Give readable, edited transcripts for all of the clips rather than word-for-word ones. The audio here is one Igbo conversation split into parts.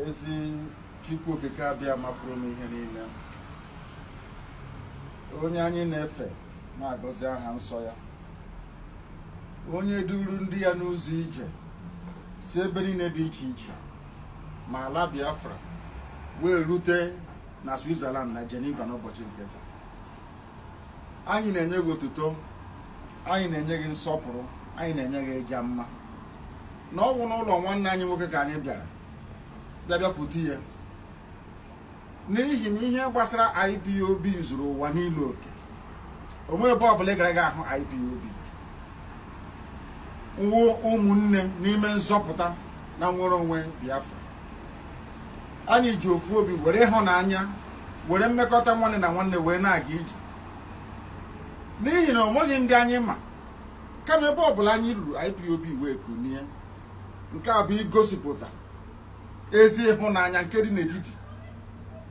Ezi Chukwu Okike Abịama pụrụ ime ihe niile, onye anyị na-efe na-agọzi aha nsọ ya, onye duru ndị ya n'ụzọ ije si ebe niile dị iche iche ma ala Biafra wee rute na Switzerland na Geneva n'ụbọchị nke taa, anyị na-enye gị otuto, anyị na-enye gị nsọpụrụ, anyị na-enye gị ịja mma na ọ wụ n'ụlọ nwanne anyị nwoke ka anyị bịara bịa bịakwute ya, n'ihi na ihe gbasara IPOB zuru ụwa niile oke. Onwe ebe ọbụla ị gara ga ahụ IPOB nwụ ụmụnne n'ime nzọpụta na nwere onwe Biafra. Anyị ji ofu obi were ịhụnanya were mmekọta nwanne na nwanne wee na-aga ije, n'ihi na o nweghị ndị anyị ma, kama ebe ọbụla anyị ruru, IPOB wee kunie. Nke a bụ igosipụta ezi ịhụnanya nke dị n'etiti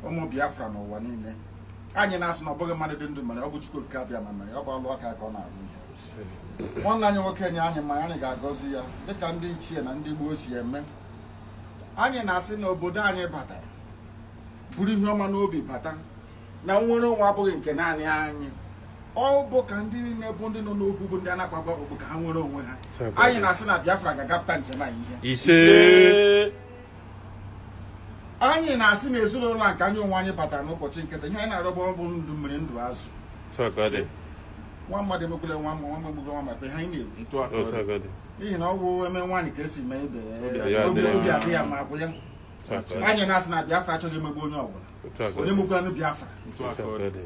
ụmụ Biafra n'ụwa niile. Anyị na-asị na ọ bụghị mmadụ dị ndụ mere, ọ bụ Chukwu Okike Abịama mere. Ọ bụ ọlụ aka ka ọ na-arụ. Ihe nwanne anyị nwoke nye anyị ma anyị ga-agọzi ya dịka ndị ichie na ndị gboo si eme. Anyị na-asị na obodo anyị batara buru ihe ọma n'obi bata, na nnwere onwe abụghị nke naanị anyị, ọ bụ ka ndị niile bụ ndị nọ n'okwu, bụ ndị a na-akpagbu akpagbu, ka ha nwere onwe ha. Anyị na-asị na Biafra ga-agapụta njem anyị ihe. Ise. Anyị na-asị na ezinụlọ a nke anyị onwe anyị batara n'ụbọchị nke taa, ihe anyị na-arịọbụ ọ bụ ndụ mmiri, ndụ azụ. Otu a ka ọ dị. Nwa mmadụ emegbule nwa mmụọ, nwa emegbule nwa mmadụ, ihe anyị na-ekwu. Otu a ka ọ Otu a dị. ka ọ dị. N'ihi na ọ bụ eme nwaanyị ka esi mee ibe Obi ya, obi adịghị obi adị ya ma bụ ya. Otu a ka ọ dị. Anyị na-asị na Biafra achọghị emegbu onye ọbụla. Otu a ka ọ Onye dị. mekwanụ Biafra. Otu a Otu ka a ọ ka dị. ọ dị.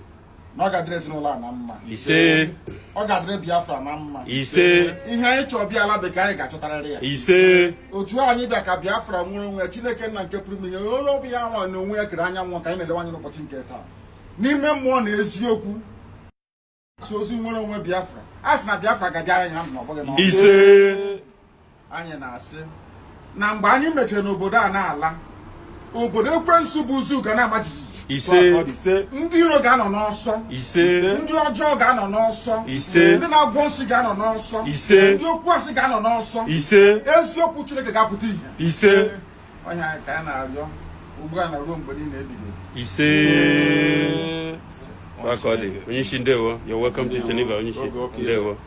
Na ọ ga-adịrị ezinụlọ a na mma. Ise. Ọ ga-adịrị Biafra na mma. Ise. Ihe anyị chọọ bịa ala bekee, anyị ga-achọtarịrị ya. Ise. Otu anyị bịa ka Biafra nwere onwe ya. Chineke nna nke pụrụ ime ihe, onye ọ bụ ya nwa na onwe ya kere anyanwụ, ka anyị na-elewe anya n'ụbọchị nke taa n'ime mmụọ na eziokwu si ozi nwere onwe Biafra. A sị na Biafra ga-abịa anyị na ndụ, na ọ bụghị n'ọnwụ. Ise. Anyị na-asị na mgbe anyị mechara n'obodo a na-ala, obodo ekwensu bụ zoo ga na-ama jijiji. Ise. Ise. Ndị iro ga-anọ n'ọsọ. Ise. Ndị ọjọọ ga-anọ n'ọsọ. Ise. Ndị na-agwọ nsị ga-anọ n'ọsọ. Ise. Ndị okwu asị ga-anọ n'ọsọ. Ise. Eziokwu Chineke ga-apụta ihe. Ise. Ọhịa ka anyị na-arịọ ugbu a na ruo mgbe niile ebighị ebi. Ise. Otu a ka ọ dị. Onye isi, ndewo. You're welcome to Geneva, onye isi. Ndewo.